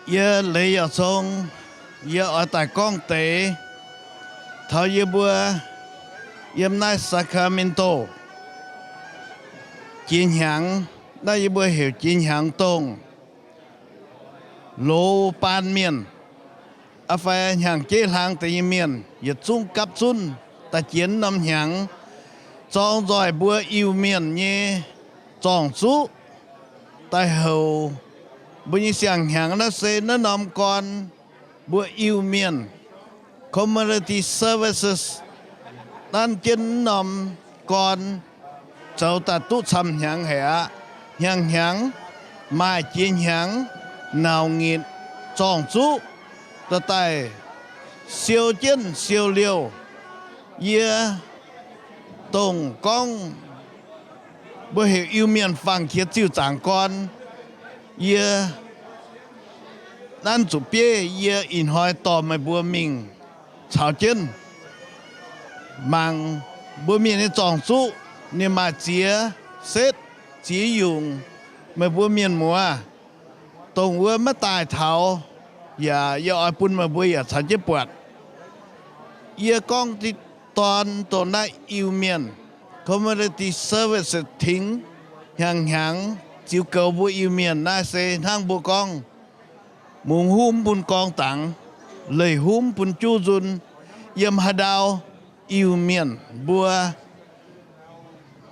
Yie Leiz Yauh Cong, yie oix daaih gorngv deix taux yie mbuo yiem naaiv Sacramento jiex hnyangx. Naaiv yie mbuo heuc jiex hnyangx dongh loz baan mienh, aa fai hnyangx-jeiv hlang deix nyei mienh yietc zungv gapv zunv daaih jiex norm hnyangx, zorng nzoih mbuo Iu-Mienh nyei zorng-zuqv daaih houc mbuo nyei siang-hnyangx. Naaiv se naaiv norm gorn mbuo Iu-Mienh Community Services nanv jienv norm gorn zoux daaih duqv camv hnyangx haic aqv. Hnyangx-hnyangx maaih jiex hnyangx nauc nyitc zorng-zuqv daaih daaih siou jienv siou liouh. Yie dongh gorngv mbuo heuc Iu-Mienh Faang-Kiex Ziuh Zaangc Gorn, yie nanv zuqc bieiv. Yie ih hnoi dorh meih mbuo mingh caux jienv mangc mbuo mienh nyei zorng-zuqv ninh maaih ziex setv, ziex yungc. Meih mbuo mienh muoz dongh wuov maiv daaih taux yaac yie oix bun meih mbuo yaac caux jienv buatc. Yie gorngv diqv dorn dongh naaiv Iu-Mienh Community Services tengx hnyangx-hnyangx ziux goux mbuo Iu-Mienh naaiv se hnangv mbuo gorngv, mungz humv bun gorng dangx, leih humv bun juv nzun. Yiem haaix ndau Iu-Mienh mbuo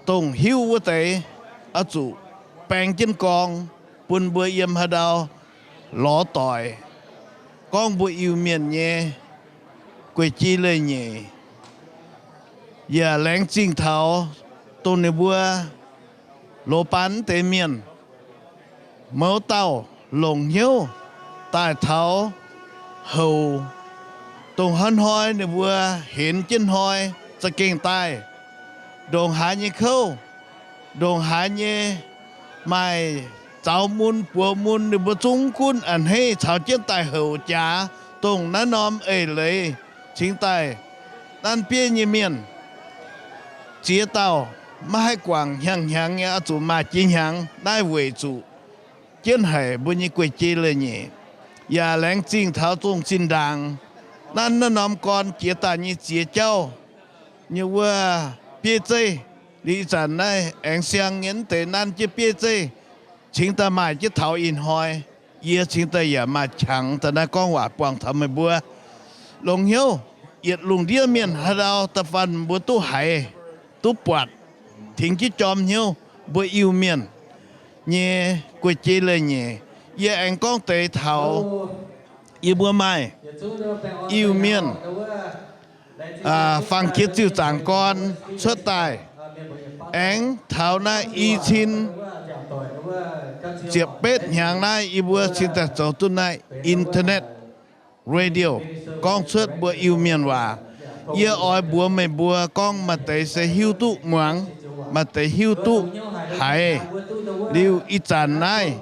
dongh hiuv wuov deix oix zuqc baeng jienv gorng bun mbuo yiem haaix ndau lorz doic gorngv mbuo Iu-Mienh nyei guei-jei leiz-nyeic. Yaac laengz zingh taux dongh ninh mbuo loz baan deix mienh mouz dauh longc hnyouv daaih taux houc dongh hnoi-hnoi ninh mbuo henx jienv hnoi za'gengh daaih ndongc haaix nyei kouv, ndongc haaix nyei maaih zaux mun buoz mun, ninh mbuo zungv gunv a'hneiv caux jienv daaih houc jaax dongh naaiv norm eix leiz cingx daaih nanv bieiv nyei mienh. Ziex dauh maiv haih guangc hnyangx-hnyangx nyei oix zuqc maaih jiex hnyangx naaiv weic zuqc jienv haic mbuo nyei guei-jei leiz-nyeic. Yaac laengz zingh taux zongh zinh ndaangc nanv naaiv norm gorn jiex daaih nyei ziex jauv nyei wuov bieiv zeiv. Liuz ih zanc naaiv aengx siang nyei mv deix nanv jienv bieiv zeiv cingx daaih maaih jienv taux ih hnoi. Yie cingx daaih yaac maaih qangx daaih naaiv gorngv waac buangh taux meih mbuo. Longc hnyouv yietc lungh ndiev mienh haaix ndau da'faanh mbuo duqv haiz duqv buatc, tengx jienv jorm hnyouv mbuo Iu-Mienh nyei guei-jei leiz-nyeic. Yie aengx gorngv deix taux yie mbuo maaih Iu-Mienh Faang-Kiex Ziuh Zaangc Gorn cuotv daaih. Aengx taux naaiv i cin ziepc betv hnyangx naaiv yie mbuo cingx daaih zoux duqv naaiv internet radio gorngv cuotv mbuo Iu-Mienh waac. Yie oix mbuox meih mbuo gorngv maaih deix se hiuv duqv muangx, maaih deix hiuv duqv haiz. Liuz ih zanc naaiv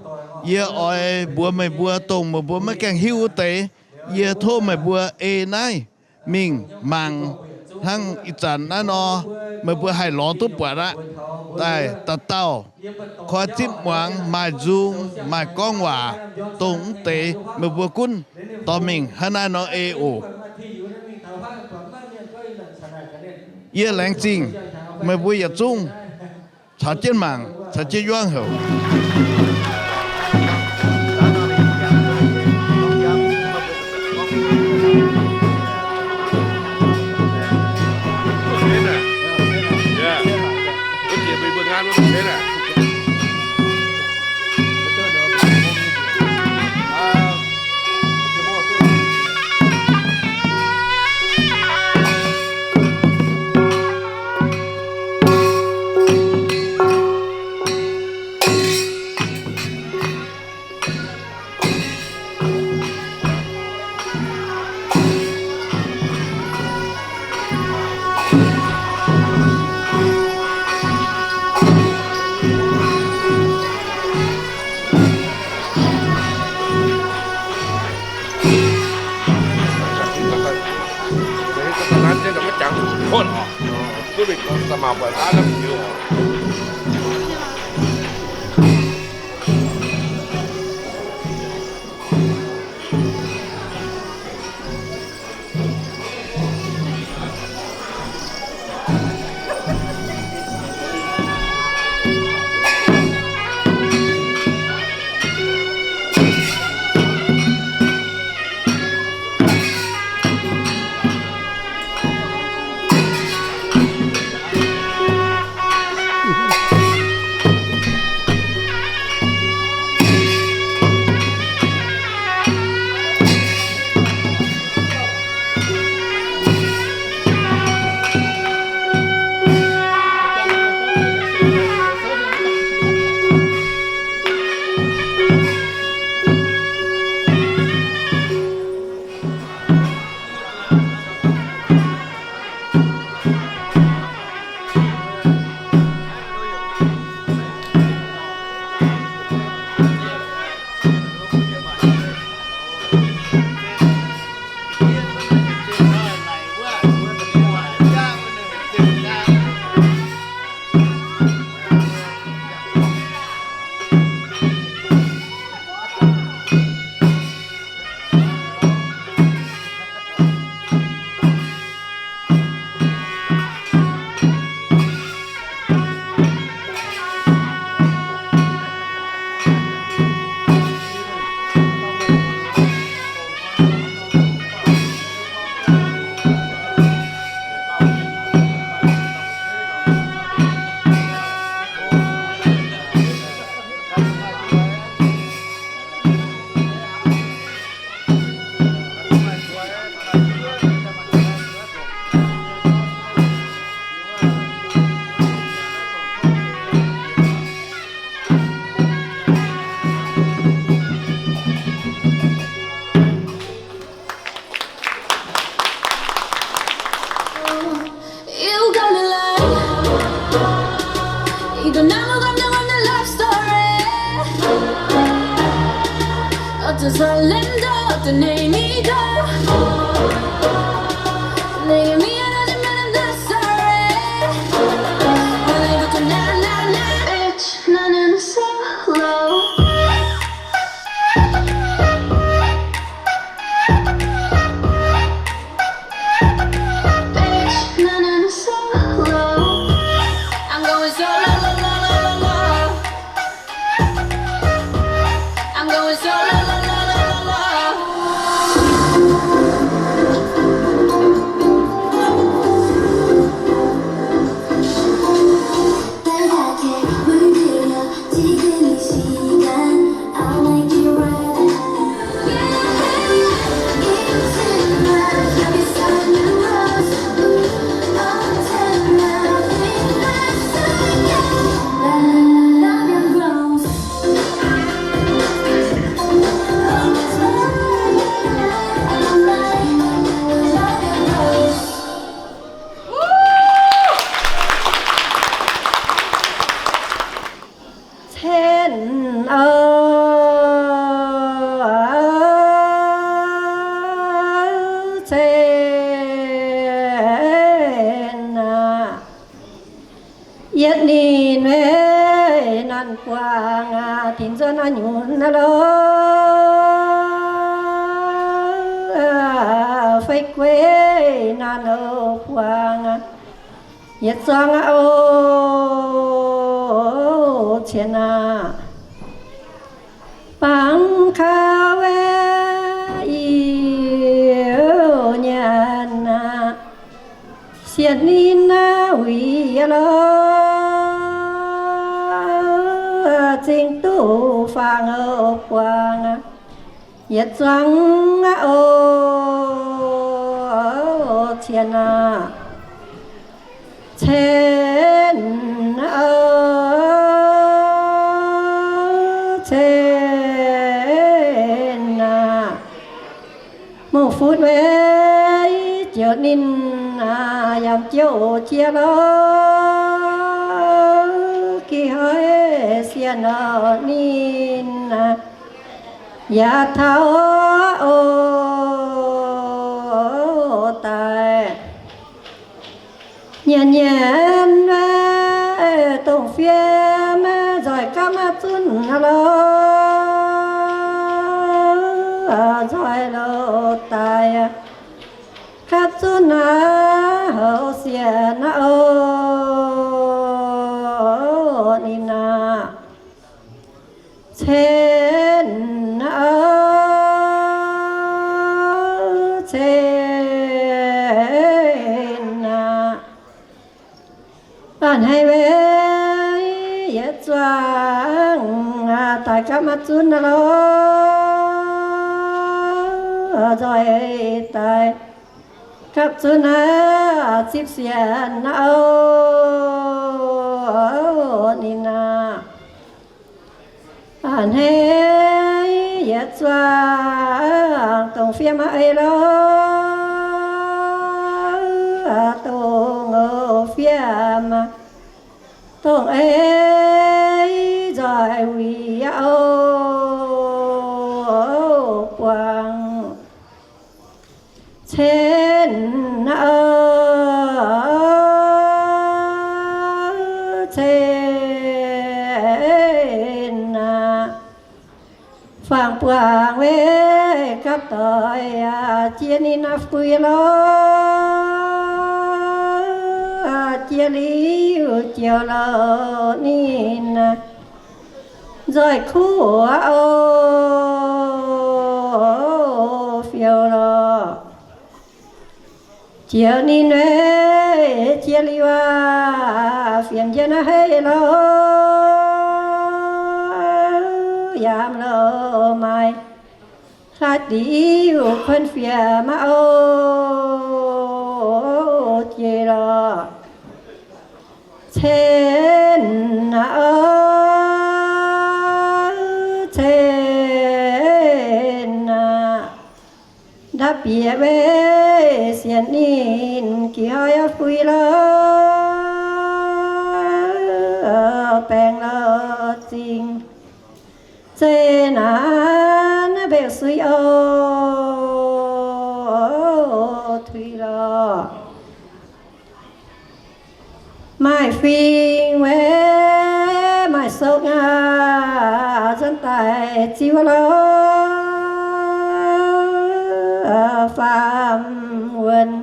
yie oix mbuox meih mbuo dongh meih mbuo maiv gaengh hiuv wuov deix. Yie tov meih mbuo ei naaiv mingh mangc hnangv ih zanc naaiv nor, meih mbuo haih lorz duqv buatc aqv. Daaih dauh dauh koi zipv muangx, maaih nzung, maaih gorngv waac, dongh mv deix meih mbuo gunv dorh mingh hnangv naaiv nor ei oc. Yie laengz zingh meih mbuo yietc zungv caux jienv mangc, caux jienv yuangv houc. Cen, o, cen aac. Yietc ninh maiv nanc buangh aac, dingc nzuonx aac nyunc aac lorqc, fai gueiv nanc oc buangh aac. Yietc zuangx aac, o, cien aac. Bangc kaux wei Iu-Nyanc aac, sienx ninh aac wuic lorqc, zingh duqv faang oc buangh aac. Yietc zuangx aac, o, cien aac. Cen, o, cen aac. Mungv futv wei joux ninh aac, yaac jiex oc jiex lorqc, gih hnoi sienx oc ninh aac, yaac taux oc daaih. Nyanc nyanc maiv dongh fiev maiv nzoih gapv maiv zunv lorqc, nzoih loz daaih gapv zunv aac, houx sienx aac, o, ninh aac. Cen, o, cen aac. A'hneiv wei yietc zuangx daaih gapv maiv zunv lorqc, nzoih daaih gapv zunv aac, zipv sienx aac, o, ninh aac. A'hneiv yietc zuangx dongh fiev maiv ei lorqc, dongh oc fiev maiv dongh ei, nzoih wuic aqv oc buangh. Cen, o, cen aac. Fangx buangh wei gapv doic aac, jiex ninh aac fuix lorqc, jiex liuz joux lorqc ninh aac, nzoih kuv aqv oc, fioux lorqc. Joux ninh wei jiex liuz aac, fienx jienv naaiv hei lorqc, yaac mv lorqc maaih hlaax diuc kuonx fiev maiv oc jiex lorqc. Cen aac, o, cen aac. Ndapv bieqc wei sienx ninh gih hnoi aqv fuix lorqc, baengx lorqc. zingh. Zeqc naanc mbenc suiv oc, tuix lorqc. Maaih fingx weic maaih sou aac, nzuonx daaih ziux lorqc. Faam wuonh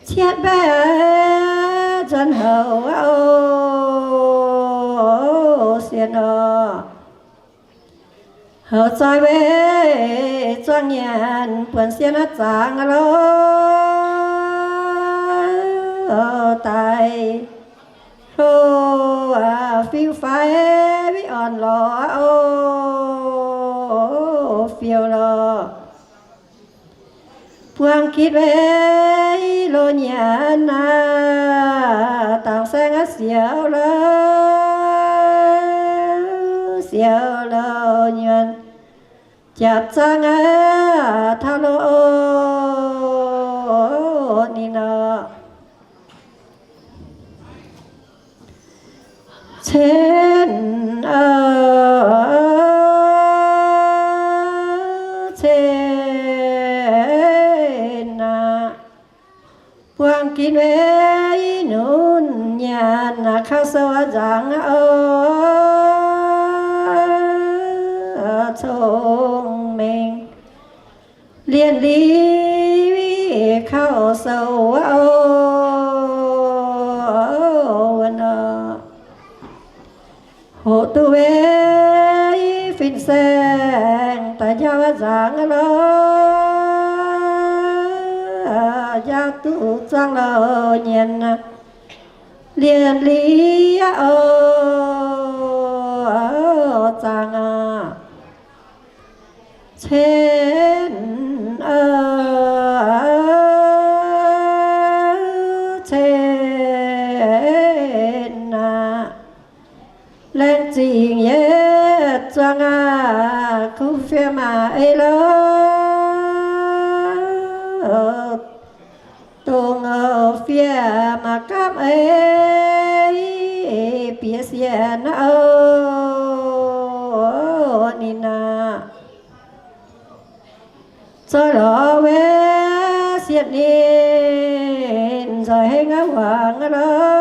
cietv mbaeqv nzuonx houc oc, sienx oc. Houc zoih weic zuangx nyanc buonc sienx aqv zaangc lorqc. Daaih hlo fiuv-faix witv orn lorqc oc, fiou lorqc. Buangh gitv weic loz nyanc aac, dangc saeng aqv siouc lorqc, siouc loz nyanc. Jaax zaangv aqv taux loz ninh nor. Cen, cen aac, buangh ginv weic nunc nyanc aac, kaux sou aac nzangc aqv oc. Cong-mengh lienh li kaux sou aqv oc. Wuov nor, hoqc duqv weic fin-saeng daaih njaaux aqv nzangc aqv lorqc. Njaaux duqv zuangx loz nyanc aac, lienh li aqv oc, zaangc aqv. Cen, cen aac, laengz zingh yietc zuangx aac, kuv fiem maah ei lorqc. Dongh fiem maah gapv ei bieqc sienx oc, ninh aac. Zoih lorz weic sienx ninh nzoih hengx aqv wangc aqv lorqc.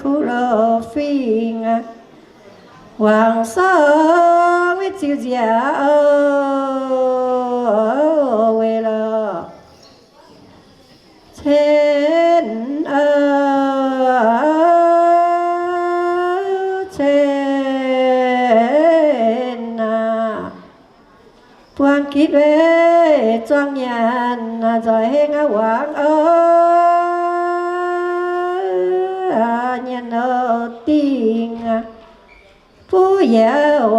Kuv loz fingx aac, wangc sorng witv ziux nziaauc oc, weic lorqc. Cen, cen aac, buangh gitv weic zuangx nyanc aac, nzoih hengx aqv wangc oc. Nyanc loz dingh aac, buv yaac oc,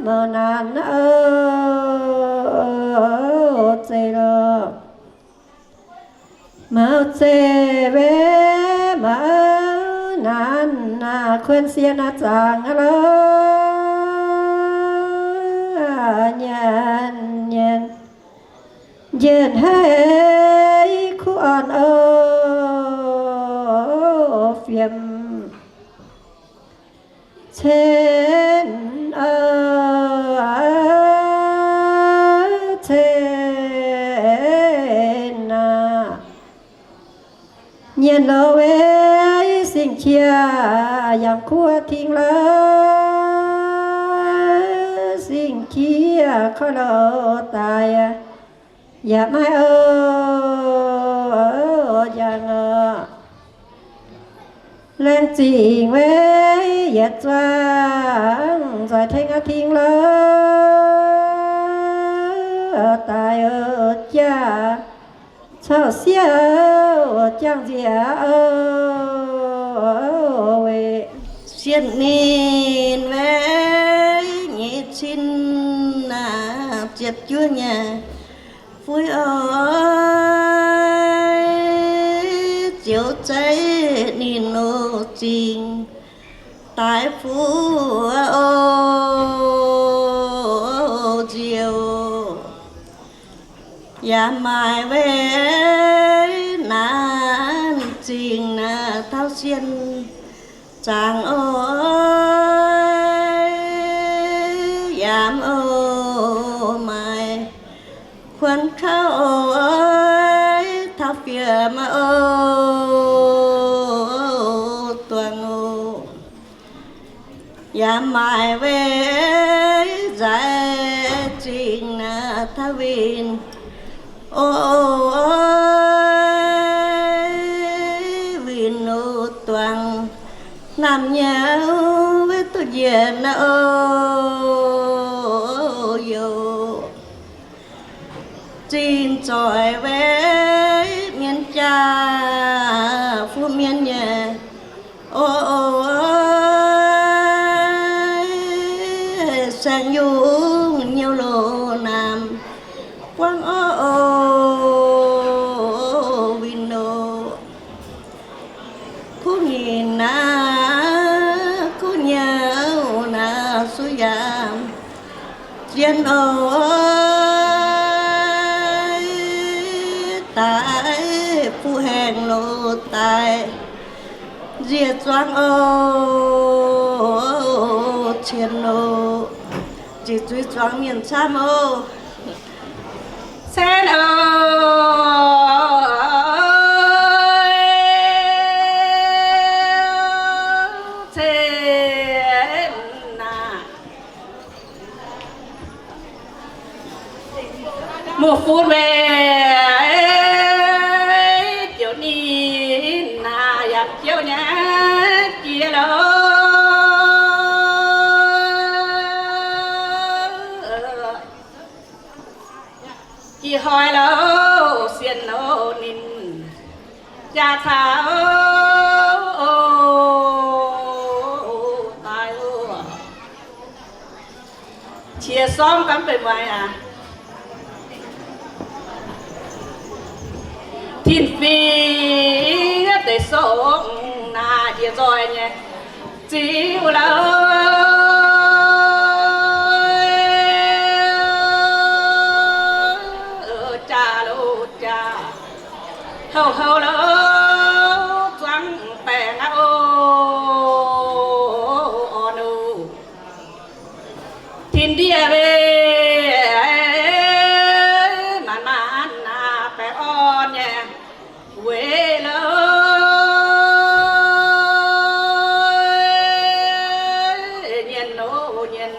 mouc naanc oc, zeiz lorqc. Mouc zeiz weic mouc naanc aac, kuonx sienx aqv zaangc aqv lorqc. Nyanc nyanc njienv haic kuv orn oc, fiem. Cen, cen aac, nyanc loz weic sing-qiex yangh kuv tingx lorqc. Sing-qiex koiv loz daaih yaac maiv oix jangx oc. Laengz zingh weic yietc zuangx nzoih tengx aqv tingx lorqc. Daaih oc jaax caux siouc jangx nziex oc, weic sienx ninh weic nyei cin aac, ziepc juov nyei fuiv oix ziouc zeiv ninh nor zingh daaih fuqv oc, nziouc yaac maaih weic naanc zingh naaic taux Sienh zaangc oix, yaac oix maaih kuonx kaux oix, taux fiev maaih oix duangc oc. Yaac maaih weic nzaaih zingh naaic taux winh oc, winh oc duangc naamh nyei weic duqv njiec naaic oc yoc. Zinh zoih weic mienh jaa fuqv mienh nyei oc, saeng-yungh nyei loz-naamh buangv oc, winh oc. Kuv nyei naaic, kuv nyei naaic, suiv yaac zien oc, daaih fuqv haengh loz daaih nziec zuangx oc, cien oc, ziqc zuiz zuangx mienh camv oc. Cien oc, cien naaic. Muoz-fun weic joux ninh naaic yaac jouv nyei jiex loh. Jiex hnoi loh, sienh loh, ninh jaa taux daaih oc. Qiex sorng gamv beiv mueiz aac, tin-fingx deix sorng naaic njiec nzoih nyei ziux loh, jaa loh jaa, houh houh loh, zuangx baengc aqv oc, orn oc. Tin-ndiev weic maanc maanc naaic baengh orn nyei weic loh, nyienz loh nyienz,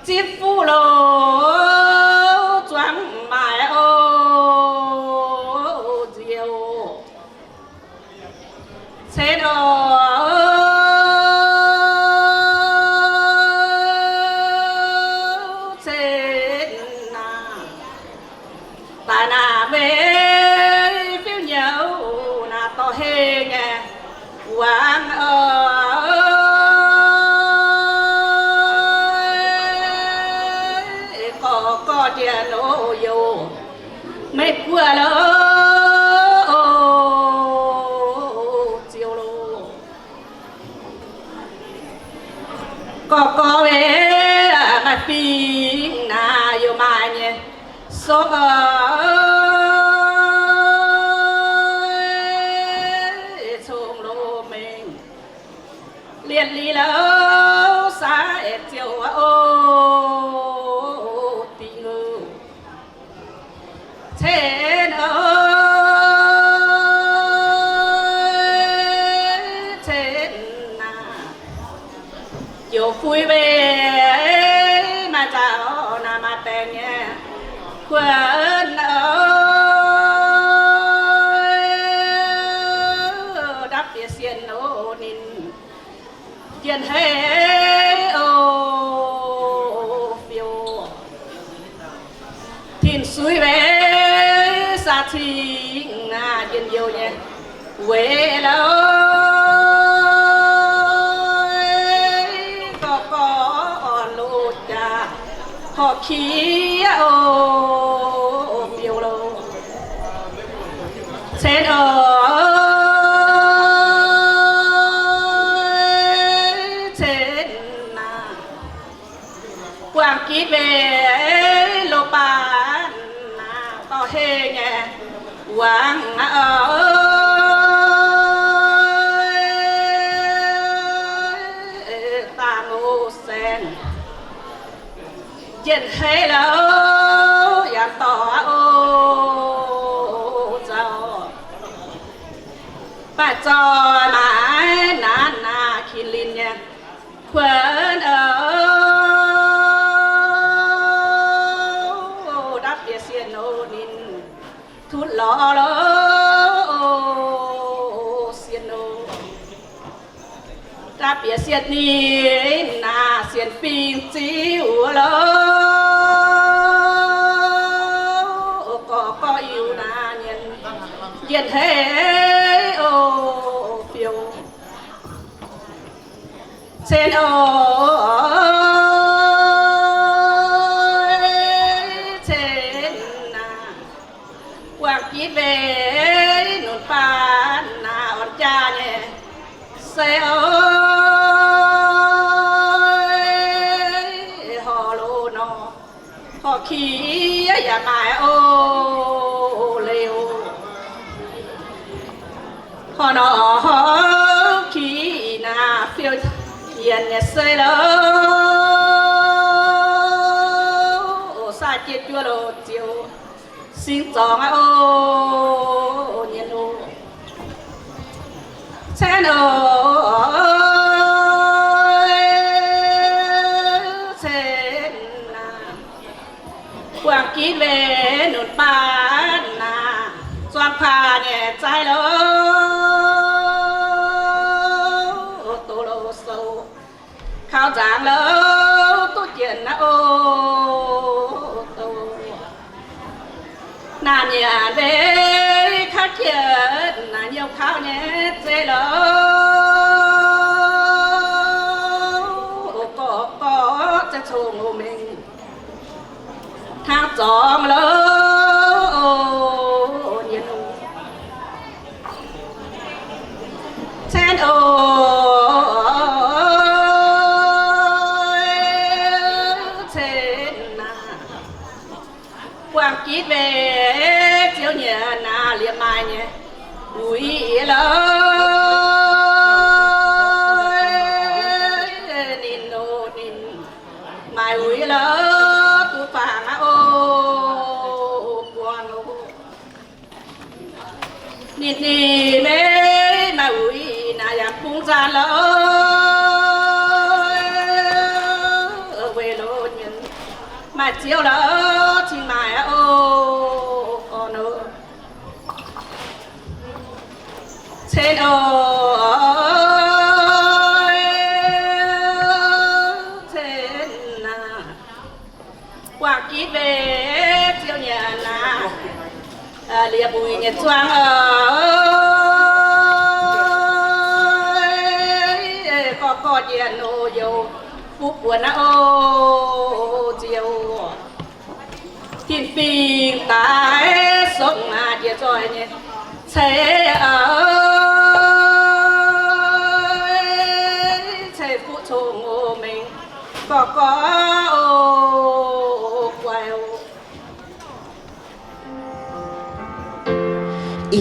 zipv fuqv loh, zuangx maaic oc, nzioux cien oc, cien naaic. Daaih naaic meih fiuv nyouv naaic dorh heh nyei wangc oc, gorx gorx jiex loh yoc, meih guoqv loh, ziouc loh. Gorx gorx weic maaih fingx naaic yaac maaih nyei sopv oc, cong loh mengh lietc li loh, saaix ziouc oc, dingh oc. Cien oc, cien naaic. Joux fuiv weic maaih nzauh naaic maaih baengc nyei kuonx oc, ndapv bieqc sienh oc ninh. Njien-hei oc, fiou. Tin-suiv weic saa cingx njien-youh nyei weic loh, gorx gorx orn loh jaa, horpc qiex oc, fiou loh. Cien oc, cien naaic. Buangh gitv weic loz-baan naaic dorh heh nyei wangc aqv oc, Jienh heiv lorqc, yaac dorh aqv oc, nzauh. Baac zoih maaiz naanc naaic kin linh nyei kuonx oc, ndapv bieqc sienx oc ninh tutv lorz lorqc, sienx oc. Ndapv bieqc sienx ninh naaic sienx fingx ziuv lorqc, gorx gorx iu naaic nyienz, njien heiv oc, fiou cen oc, cen naaic. Buangh gitv weic nunc baan naaic orn jaa nyei se oc, horc loz nor, horc kiev yaac maaih oc, liuz horc nor horc kiev naaic fiou yienc nyei se lorqc, sai jiex juov loz ziouc singx zorngx aqv oc, nyienz oc, cen oc, cen naaic. Buangh gitv weic nunc baan naaic zuangx kuaaic nyei zaaix lorqc, doz loz sou kaux nzaangc lorqc, duqv jienh aqv oc, doz. Naaic nyanc weic kaux jienh naaic nyouh kaux nyei zeiv lorqc, gorx gorx za'gengh cong-mengh hnangv zorngx lorqc, nyienz oc, cen oc, cen naaic. Buangh gitv weic ziouv nyanc naaic liemh maaih nyei uix lorqc, ninh oc, ninh maaih uix lorqc, duqv faangx aqv oc, buangh oc. Ninh, ninh maiv maaih uix naaic yaac bungx nzaanx lorqc, weic loz nyienz maaih ziouv lorqc, cingx maaih aqv oc, gorn oc, cen oc, cen naaic. Buangh gitv weic ziouv nyanc naaic liepc uix nyei zuangx oc, gorx gorx jienh oc, youc fuqv buonc aqv oc, ziouc tin-fingx daaih sopv maaih jiex zoih nyei ceix oc, ceix fuqv cong-mengh gorx gorx oc, guaix oc.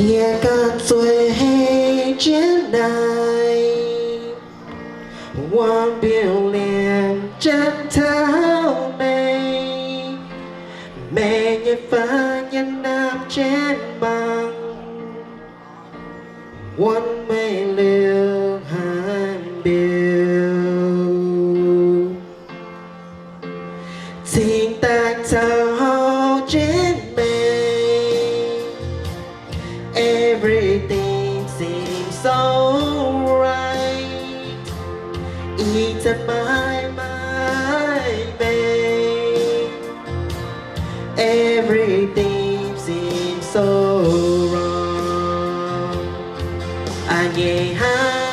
Yie ganh zueih hei jienv naaic, wangc mbiouh liemh janx taux meih, meih nyei fai nyei naamh jienv mangc, wuonv meih liuz haaix mbiouh. Cingx daaih caux jienv meih, everything seems so right. Ih zanc maaih maaih meih, everything seems so wrong. A'nyeic hnangv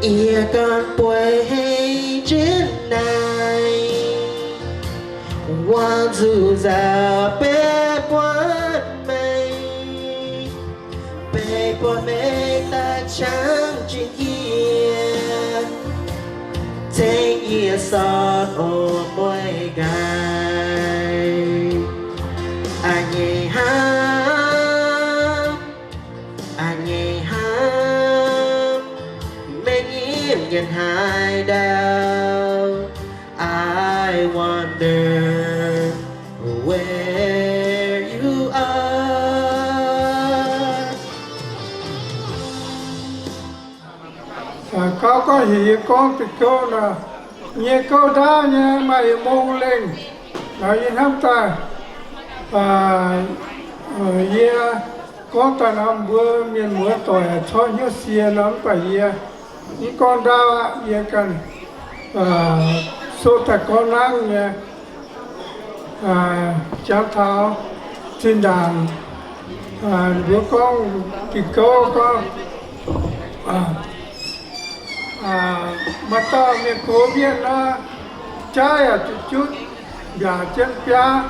Yie ganh bueix hei jienv naaic, waangc zuqc nzaaux beiv buatc meih, beiv buatc meih daaih qangx jienv yie, tengx yie sortv oc mueiz nqaai. A'nyeic hnamv, a'nyeic hnamv, meih nyim nyanc haaix ndau? I wonder where you are. Gauh gorngv heuc yie gorngv diuh gouv nor, nyei gouv ndaauv nyei maaih yietc mong lengh. Nor yie hnamv daaih, yie gorngv daaih nor mbuo mienh muoz doic corc hnyouv sie nor, mv baac yie mv gorngv ndaauv aqv. Yie ganh so daaih gorngv nangv nyei, jangx taux zinh ndaangc mbuo gorngv diuh gouv gorngv, maaih dauh mienh gox mienh nor, jaav yaac jutv, mbiaauc jienv biaav,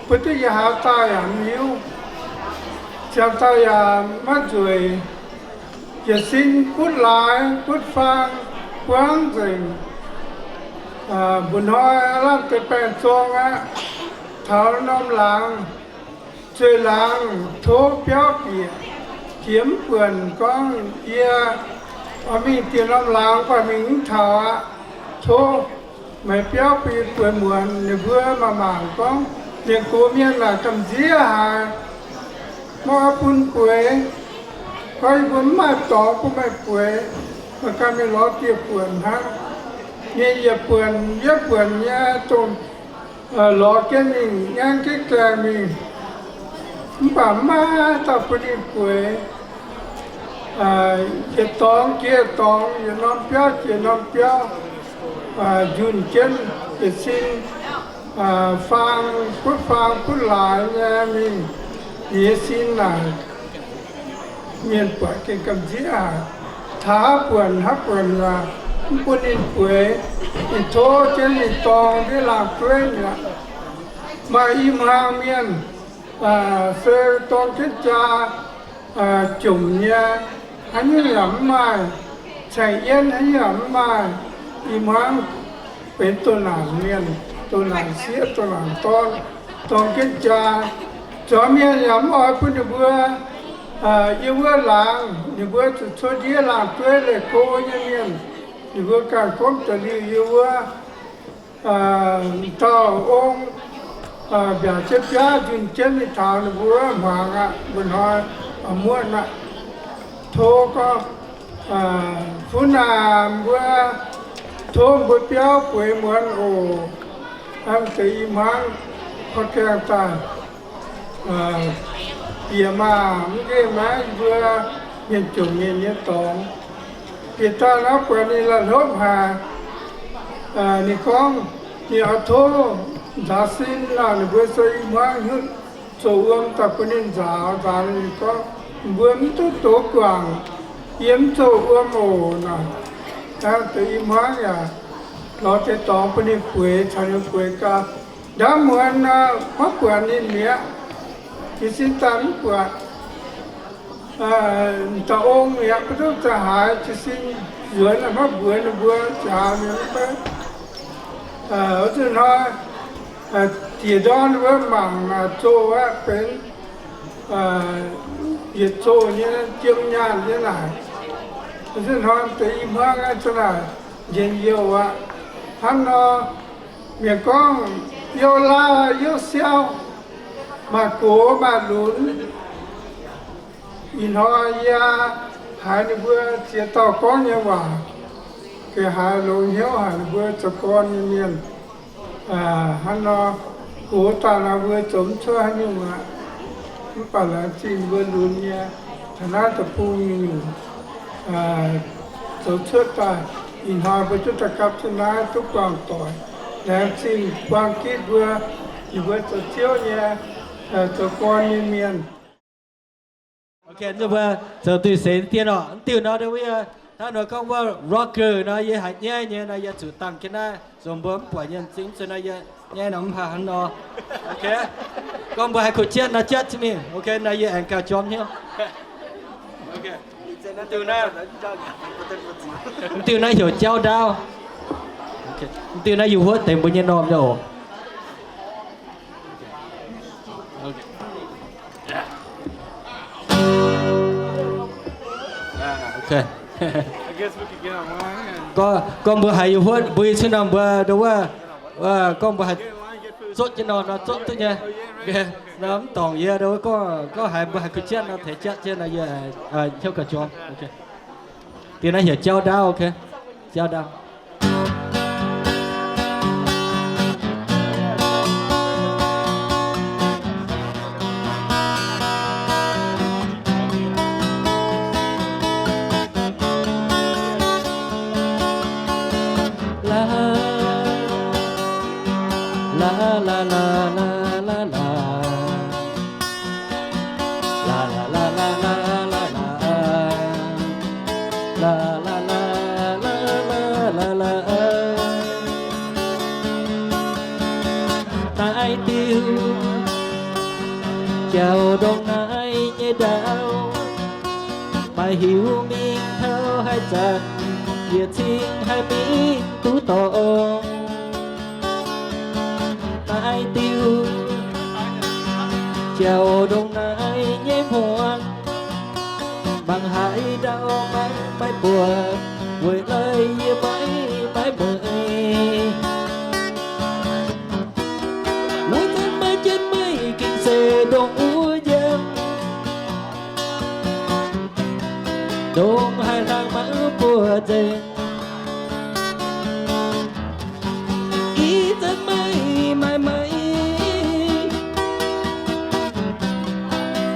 bun duqv yiem haaix dauh yaac mv hiuv, ziangh dauh yaac maiv nzueic, yietc sin butv laaix butv faang buangv nzengc. Mba'hnoi lamh deix baengh zong aqv, taux norm laangz, zueih laangz tov biauv bieqc, jiex mv buonc gorngv, yie oix mingh dieh norm laangz, mv baac mingh mv taux aqv. Tov meih biauv bun yie bueix muonz. Ninh mbuo mangc mangc gorngv, mienh gox mienh naaic gamh nziev haic, maiv oix bun bueix. Gorngv yie mbuo mv maaih dorngx bun meih bueix, meih ganh mingh lorz dieh buonc hnangv. Ninh yietc buonc yietc buonc nyei dongh lorz jienv mingh, ngaengv jienv gaengh mingh, mv baac mv maaih dauh bun ninh bueix. Yietc dorngx jiex yietc dorngx, yietc norm biauv jiex norm biauv, njunh jienv yietc sin faang butv faang butv laaix nyei mingh. Yietc sin naaic mienh buatc gengh gamh nziev haic. Taux haaix buonc haaix buonc yaac mv bun ninh bueix. Ninh tov jienv ninh dorng ndiev laangh dueiv mi'aqv. Maaih i hmuangx mienh se dorng jienv jaa, jomc nyei, haaix nyungc yaac mv maaih, caeng yienv haaix nyungc yaac mv maaih. I hmuangx benx doh naanc mienh, doh naanc sieqv, doh naanc dorn, dorng jienv jaa. Zuangx mienh yaac mv oix bun ninh mbuo yiem wuov laangz. Ninh mbuo zuqc cuotv ndiev laangh dueiv leih go nyei mienh, ninh mbuo ganh gomv da'liuh yiem wuov. Dauh ong mbiaauc jienv biaav njunh jienv mingh taux ninh mbuo wuov hmuangx aqv. Mba'hnoi muonv aqv, tov gorngv, Fun aac, mbuo tov mbuo biauv bueix muonz oc. Hnangv deix i hmuangv korv gaengh daaih, bieqc maah, mv nqemh naaiv yie mbuo mienh jomc mienh nyei dorngx. Bieqc daaih naaiv buatc ninh la'hlopv haic. Ninh gorngv ninh oix tov nzaaux sin nor, ninh mbuo se i hmuangv hnyutv zoux wuom daaih bun ninh nzaaux. Nzaaux ninh gorngv, Mbuo mv duqv doz guangc, yie mv zoux wuom oc. Naaic deix i hmuangv yaac lorz deix dorngx bun ninh bueix, caux ninh bueix gau. Ndaamv muonz maiv buatc ninh mi'aqv. Jiez sin daaih mv buatc. Dauh ong mi'aqv, maiv duqv za'haaix. Jiez sin nzuonx maiv mbuox ninh mbuo, za'haaix mienh mv bei. Wuov zuqc hnoi diex ndorn ninh mbuo mangc naaic zoh aqv, benx yietc zoh nyei jiem nyaanh nyei naaic. Wuov zuqc hnoi deix i hmuangv aeqv, za'naaic njien-youh aqv. Hnangv nor, mienh gorngv youh lauh youh siauv, maaih gox maaih lunx. Ih hnoi yie haiz ninh mbuo ziex dauh gorngv nyei waac, gengh haiz longx hnyouv haic. Ninh mbuo zoux gorn nyei mienh, hnangv nor, gox daaih nor mbuo zoux mv cuotv haaix nyungc aqv. Mv baac laengz zingh mbuo lunx nyei, taux naaiv deic-bung nyungc-nyungc zoux cuotv daaih. Ih hnoi mbuo duqv daaih gapv jienv naaiv duqv buangh doic. Laengz zingh buang gitv mbuo, yie mbuo zoux ziouv nyei, zoux gorn nyei mienh. Mbuo zoux duqv seix dien oc. Mv diuh nor, hnangv nor gorngv wuov rocker nor, yie haiz nyaiv nyei nor, yie zuqc dangh jienv naaiv, zoux mbuo mv buatc nyei m'zing, zuqc nor yie nyaiv nor mv haih hnangv nor. Gorngv mbuo haih kuh jienv nor, jatv jienv mingh. Ok, nor yie aengx gauh jorm hnyouv. Mv diuh naaiv heuc Jauv Ndaauv. Mv diuh naaiv yie huotv deix mbuo nyei normh nyei oc. Gorngv mbuo haiz yie huotv, mbuo yie cin norm mbuo ndo wuov, gorngv mbuo haiz zotv jienv nor, nor zotv duqv nyei. Nor mv dorngc yie ndo wuov, gorngv haiz mbuo haiz kuh jienv nor, teix jatv jienv nor, yie hnyouv gauh jorm. Diuh naaiv heuc Jauv Ndaauv, ok. Jauv Ndaauv. Naaiv diuh jauv-ndongh naaiv nyei ndaauv, maaih hiuv mingh taux haaix zanc, yietc cingx haih mingh duqv dorngx. Naaiv diuh jauv-ndongh naaiv nyei hmuangx, mangc haaix dauh maiv maaih buonc, weic laaix yie maiv maaih meih. Wuov zanc maaih jienv meih gengh se ndongc wuov njang, ndongc haaix hlang maiv buoz nzengc. Ih zanc meih maaih meih,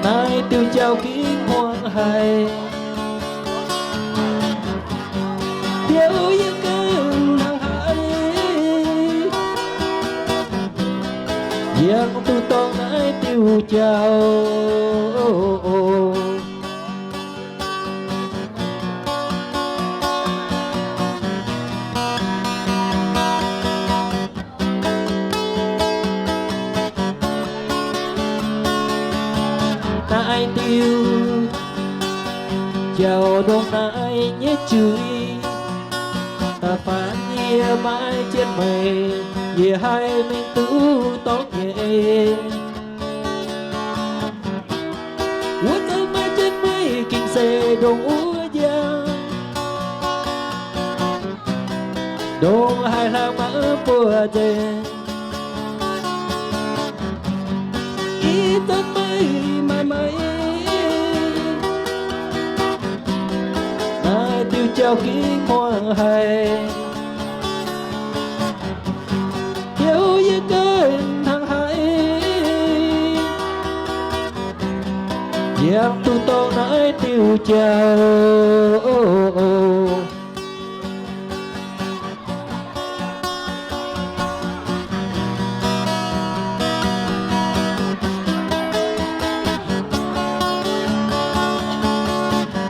naaiv diuh jauv gengh hmuangx haic. Biouv yie ganh hnangv haaix, yangh duqv dorngx naaiv diuh jauv. Naaiv diuh jauv-ndongh naaiv nyei juiz, da'faanh yie maiv jienv meih, yie haih mingh duqv dorngx nyei. Wuov zanc maaih jienv meih gengh se ndongc wuov njang, ndongc haaix hlang maiv buoz nzengc. Ih zanc meih maaih meih, naaiv diuh jauv gengh hmuangx haic. Biouv yie ganh hnangv haaix, yangh duqv dorngx naaiv diuh jauv.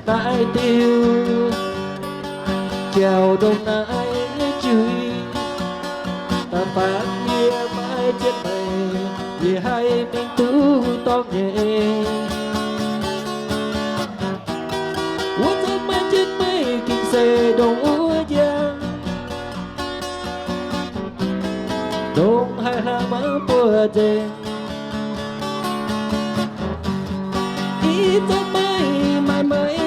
Naaiv diuh jauv-ndongh naaiv nyei juiz, da'faanh yie maiv jienv meih, yie haih mingh duqv dorngx nyei. Wuov zanc maaih jienv meih gengh se ndongc wuov njang, ndongc haaix hlang maiv buoz nzengc. Ih zanc meih maaih meih,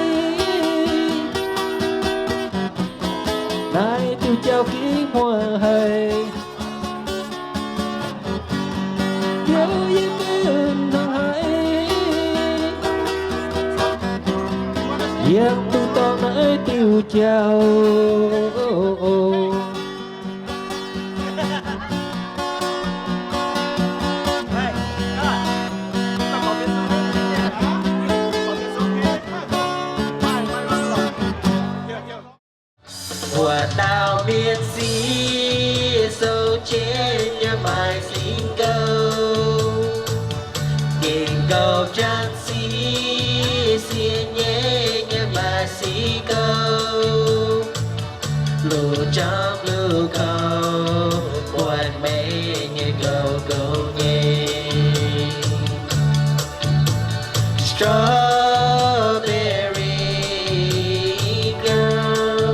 naaiv diuh jauv gengh hmuangx haic. Biouv yie ganh hnangv haaix, yangh duqv dorngx naaiv diuh jauv. Mbuo dauh mienh sic sou jienv yiem maaih singx gouv, gengh gouv janx sic. Sienx nyei nyei maaih sic gouv, luv jomv luv kouv, buatc meih nyei gouv gouv nyei. Strawberry girl.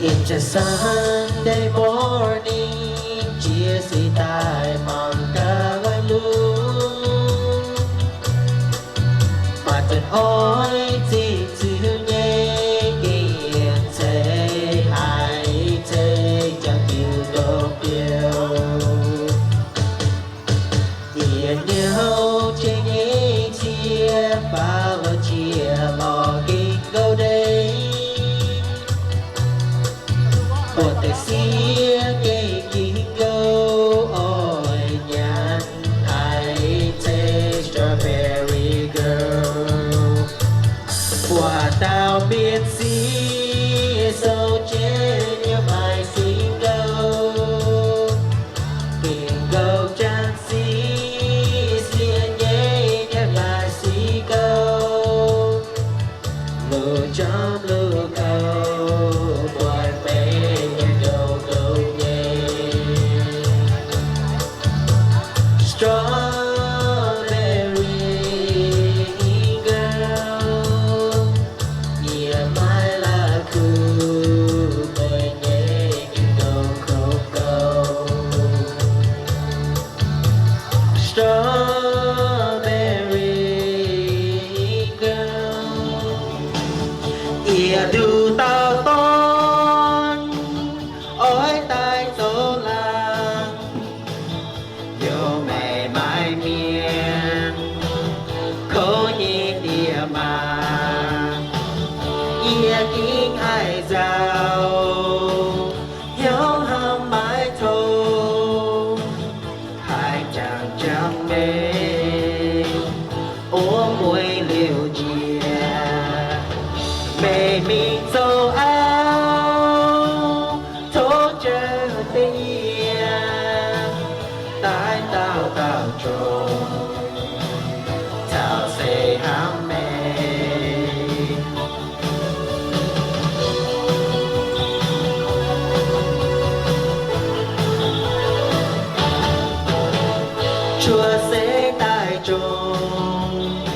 It's a Sunday morning, jiex seix daaih mangc gaax waaic lungh. Maaih zanc oix zinh ziux nyei, gengh yiem ceix haic ceix jangx diuh ndongc biouv. Yie hnyouv jiex nyei cie, faaux lorz cie lorz gengh gouv ndeic. Buatc deix sieqv gengh ging gouv oix nyanc haic ceix strawberry girl. Buatc dauh mienh sieqv sou jienv nyei maaih sic gouv, gengh gouv jangx sic, sienx nyei nyei maaih sic gouv. Luv jomv luv kouv, buatc meih nyei gouv gouv nyei. Strawberry girl, yie maiv la'kuqv meih nyei gouv gouv gouv. Strawberry girl, yie nduqc dauh dorn oix daaih zoux laangz, heuc meih maaiz mienh kouv nyei ndie-maa. Yie gengh haih nzauh, hnyouv hnamv maaiz tov, haih jangx jangx meih, o mueiz liouh njiec. Meih mingh zoux auv, tov jangx deix yie daaih dauh dauh jomc, taux seix hnamv meih. Cuotv seix daaih jomc,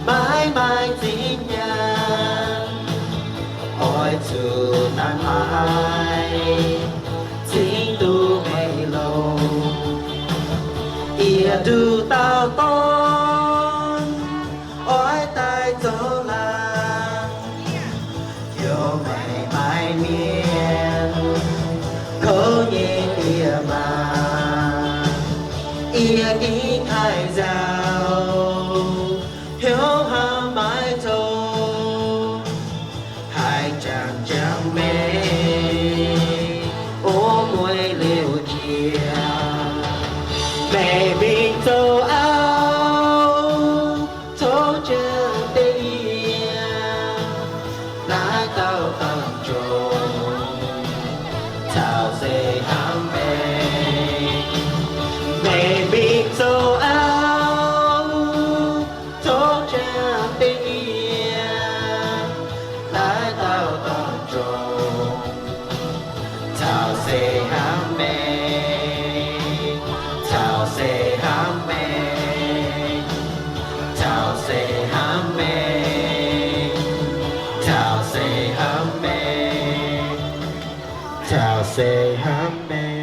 maiv maaih zinh nyaanh, oix zuqc naaiv maaih cingx duqv meih longc. Yie nduqc dauh dorn oix daaih zoux laangz, heuc meih maaiz mienh kouv nyei ndie-maa. Yie gengh haih nzauh, hnyouv hnamv maaiz tov, haih jangx jangx meih, o mueiz liouh njiec. Meih mingh zoux auv, tov jangx deix yie daaih dauh dauh jomc, taux seix hnamv meih. Meih mingh zoux auv, tov jangx deix yie daaih dauh dauh jomc, taux seix hnamv meih, taux seix hnamv meih, taux seix hnamv meih, taux seix hnamv meih, taux seix hnamv meih.